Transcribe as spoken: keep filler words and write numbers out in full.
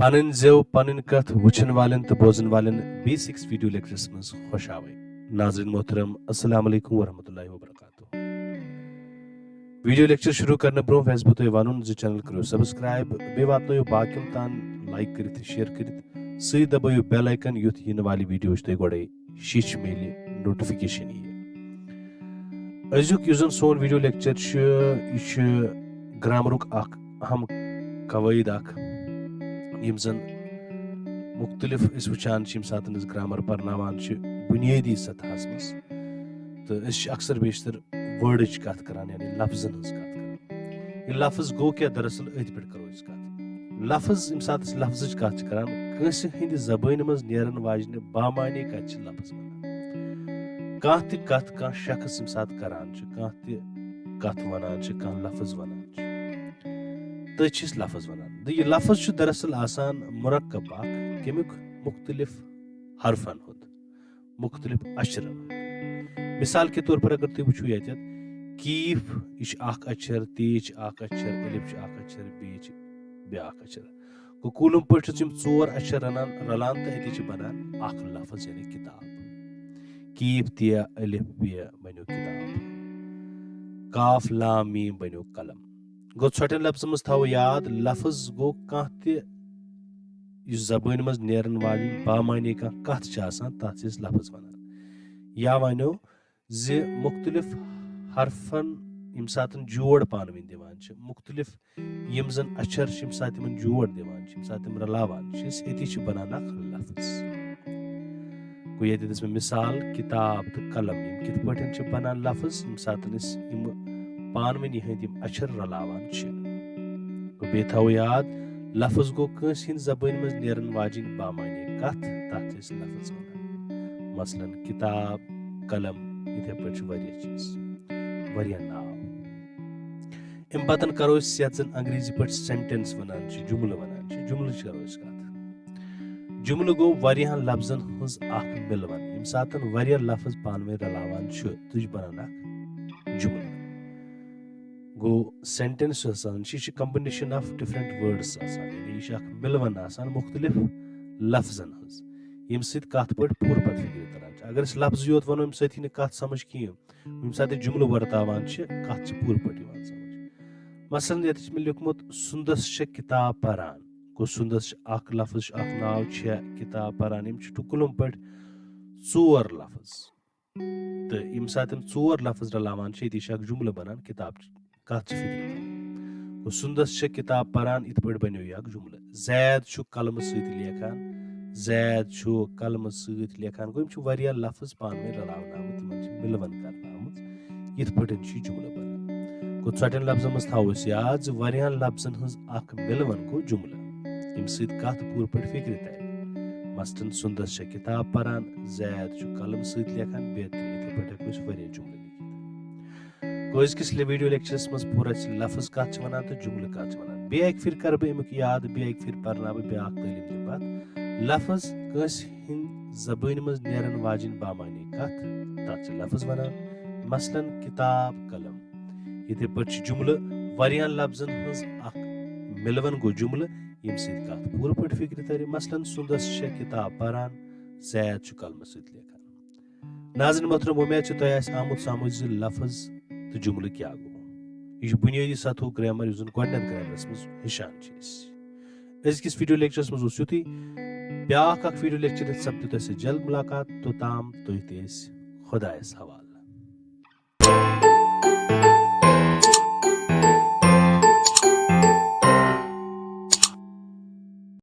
انٕنۍ زٮ۪و پنٕنۍ کتھ وٕچھن والٮ۪ن تہٕ بوزن والٮ۪ن بی سکس ویڈیو لیکچرس منٛز خۄش آوے۔ ناظرین محترم، السلام علیکم ورحمۃ اللہ وبرکاتہ۔ ویڈیو لیکچر شروع کرنہٕ برونٛہہ ویژھٕ بہٕ تۄہہِ ونُن زِ چینل کٔرِو سبسکرائب، بیٚیہِ واتنٲیِو باقین تام لائک کٔرِتھ تہٕ شیئر کٔرِتھ، سۭتۍ دبٲیِو بیل آئیکن یُتھ یِنہٕ والہِ ویڈیوٕچ تۄہہِ گۄڈے شیٚچھ میلہِ، نوٹیفکیشن ییہِ۔ أزیُک یُس زن سون ویڈیو لیکچر چھُ، یہِ چھُ گرامرُک اکھ اہم قواعد اکھ، یِم زن مختلف أسۍ وٕچھان چھِ ییٚمہِ ساتہٕ أسۍ گرامر پرناوان چھِ بنیٲدی سطحس منٛز، تہٕ أسۍ چھِ اکثر بیشتر وٲڈٕچ کتھ کران، یعنی لفظن ہٕنٛز کتھ کران۔ یہِ لفظ گوٚو کیٛاہ؟ دراصل أتھۍ پٮ۪ٹھ کرو أسۍ کتھ۔ لفظ، ییٚمہِ ساتہٕ أسۍ لفظٕچ کتھ چھِ کران، کٲنٛسہِ ہٕنٛدِ زبٲنۍ منٛز نیرن واجنہِ بامعنی کتھِ چھِ لفظ ونان۔ کانٛہہ تہِ کتھ، کانٛہہ شخص ییٚمہِ ساتہٕ کران چھُ، کانٛہہ تہِ کتھ ونان چھِ، کانٛہہ لفظ ونان چھِ، تٔتھۍ چھِ أسۍ لفظ ونان۔ تہٕ یہِ لفظ چھُ دراصل آسان مرکب اکھ، کمیُک؟ مختلف حرفن ہُنٛد، مختلف اچھرن ہُنٛد۔ مثال کے طور پر اگر تُہۍ وٕچھِو ییٚتٮ۪تھ کیف، یہِ چھُ اکھ اچھر، تے چھُ اکھ اچھر، الف چھُ اکھ اچھر، بے چھُ بیٛاکھ اچھر۔ گوٚو، کوٗلم پٲٹھۍ چھِ یِم ژور اچھر رنان، رلان تہٕ أتی چھِ بنان اکھ لفظ، یعنی کتاب۔ کیف، تے، الف، بے بنیو کتاب۔ کاف، لام، میم بنیو قلم۔ گوٚو، ژھۄٹٮ۪ن لفظن منٛز تھاوو یاد، لفظ گوٚو کانٛہہ تہِ یُس زبٲنۍ منٛز نیرن واجیٚنۍ بامعنی کانٛہہ کتھ چھِ آسان، تتھ چھِ أسۍ لفظ ونان۔ یا ونو زِ مختلف حرفن ییٚمہِ ساتہٕ جوڑ پانہٕ ؤنۍ دِوان چھِ، مختلف یِم زن اچھر چھِ، ییٚمہِ ساتہٕ تِمن جوڑ دِوان چھِ، ییٚمہِ ساتہٕ تِم رلاوان چھِ أسۍ، أتی چھِ بنان اکھ لفظ۔ گوٚو، ییٚتہِ دِژ مےٚ مثال کتاب تہٕ قلم، یِم کِتھ پٲٹھۍ چھِ بنان لفظ، ییٚمہِ ساتہٕ أسۍ یِم پانہٕ ؤنۍ یِہنٛدۍ یِم اچھر رلاوان چھِ۔ گوٚو، بیٚیہِ تھاوو یاد، لفظ گوٚو کٲنٛسہِ ہٕنٛدِ زبٲنۍ منٛز نیرن واجیٚنۍ بامعنی کتھ، تتھ چھِ أسۍ لفظ ونان۔ مثلاً کتاب، قلم، یِتھے پٲٹھۍ چھِ واریاہ چیٖز، واریاہ ناو۔ امہِ پتہٕ کرو أسۍ یتھ زن انگریزی پٲٹھۍ سینٹینس ونان چھِ، جملہٕ ونان چھِ، جملٕچ کرو أسۍ کتھ۔ جملہٕ گوٚو واریاہن لفظن ہٕنٛز اکھ مِلوَن۔ ییٚمہِ ساتہٕ واریاہ لفظ پانہٕ ؤنۍ رلاوان چھِ، تہٕ چھُ بنان اکھ جملہٕ۔ گوٚو، سینٹینس یُس آسان چھُ، یہِ چھُ combination of different words آسان، یعنی یہِ چھُ اکھ مِلوَن آسان مختلف لفظن ہٕنٛز، ییٚمہِ سۭتۍ کتھ پٲٹھۍ پوٗرٕ پٲٹھۍ فکرِ تران چھِ۔ اگر أسۍ لفظ یوت ونو، امہِ سۭتۍ یی نہٕ کتھ سمجھ کِہیٖنۍ۔ ییٚمہِ ساتہٕ أسۍ جملہٕ ورتاوان چھِ، کتھ چھِ پوٗرٕ پٲٹھۍ یِوان سمجھ۔ مثلاً ییٚتہِ چھُ مےٚ لیوٗکھمُت، سُندس چھےٚ کِتاب پران۔ گوٚو، سُندس چھُ اکھ لفظ، چھُ اکھ ناو، چھےٚ کِتاب پران، یِم چھِ ٹُکلُم پٲٹھۍ ژور لفظ۔ تہٕ ییٚمہِ ساتہٕ یِم ژور لفظ رلاوان چھِ، ییٚتی چھِ اکھ جملہٕ بنان، کِتاب چھِ، کتھ چھِ فکرِ تران۔ گوٚو، سُندس چھےٚ کِتاب پران، یِتھ پٲٹھۍ بنیو یہِ اکھ جملہٕ۔ زید چھُ قلمہٕ سۭتۍ لیکھان، زید چھُ قلمہٕ سۭتۍ لیکھان۔ گوٚو، یِم چھِ واریاہ لفظ پانہٕ ؤنۍ رلاونہٕ آمٕتۍ، تِمن چھِ مِلوَن کرنہٕ آمٕژ۔ یِتھ پٲٹھۍ چھُ یہِ جملہٕ بنان۔ گوٚو، ژۄٹٮ۪ن لفظن منٛز تھاوو أسۍ یاد زِ واریاہن لفظن ہٕنٛز اکھ مِلوَن گوٚو جملہٕ، ییٚمہِ سۭتۍ کتھ پوٗرٕ پٲٹھۍ فکرِ ترِ۔ مثلاً، سُندس چھےٚ کتاب پران، زید چھُ قلمہٕ سۭتۍ لیکھان، بیترِ۔ یِتھے پٲٹھۍ ہٮ۪کو أسۍ واریاہ جملہٕ لیکھِتھ۔ گوٚو، أزکِس لے-، ویڈیو لیکچرس منٛز پوٚر اَسہِ لفظ کتھ چھِ ونان تہٕ جملہٕ کتھ چھِ ونان۔ بیٚیہِ اکہِ پھِرِ کرٕ بہٕ امیُک یاد، بیٚیہِ اکہِ پھِرِ پرناوٕ بہٕ بیٛاکھ تعلیٖم تہِ پتھ۔ لفظ کٲنٛسہِ ہٕنٛدِ زبٲنۍ منٛز نیرن واجیٚنۍ بامعنی کتھ، تتھ چھِ لفظ ونان۔ مثلاً، کتاب، قلم۔ یِتھے پٲٹھۍ چھِ جملہٕ واریاہن لفظن ہٕنٛز اکھ مِلوَن گوٚو جملہٕ، ییٚمہِ سۭتۍ کتھ پوٗرٕ پٲٹھۍ فکرِ ترِ۔ مثلاً، سُندس چھےٚ کتاب پران، زید چھُ قلمہٕ سۭتۍ لیکھان۔ ناظرین محترم، وۄمید چھِ تۄہہِ آسہِ آمُت سمجھ زِ لفظ تہٕ جملہٕ کیٛاہ گوٚو۔ یہِ چھُ بُنیٲدی سطحُک گرامر، یُس زن گۄڈٕنیتھ گرامرس منٛز ہیٚچھان چھِ أسۍ۔ أزکِس ویڈیو لیکچرس منٛز اوس یُتُے۔ بیٛاکھ اکھ ویڈیو لیکچر ہیٚتھ سپدِ تۄہہِ سۭتۍ جلد مُلاقات۔ توٚتام تُہۍ تہِ ٲسۍ خۄدایس حوالہٕ۔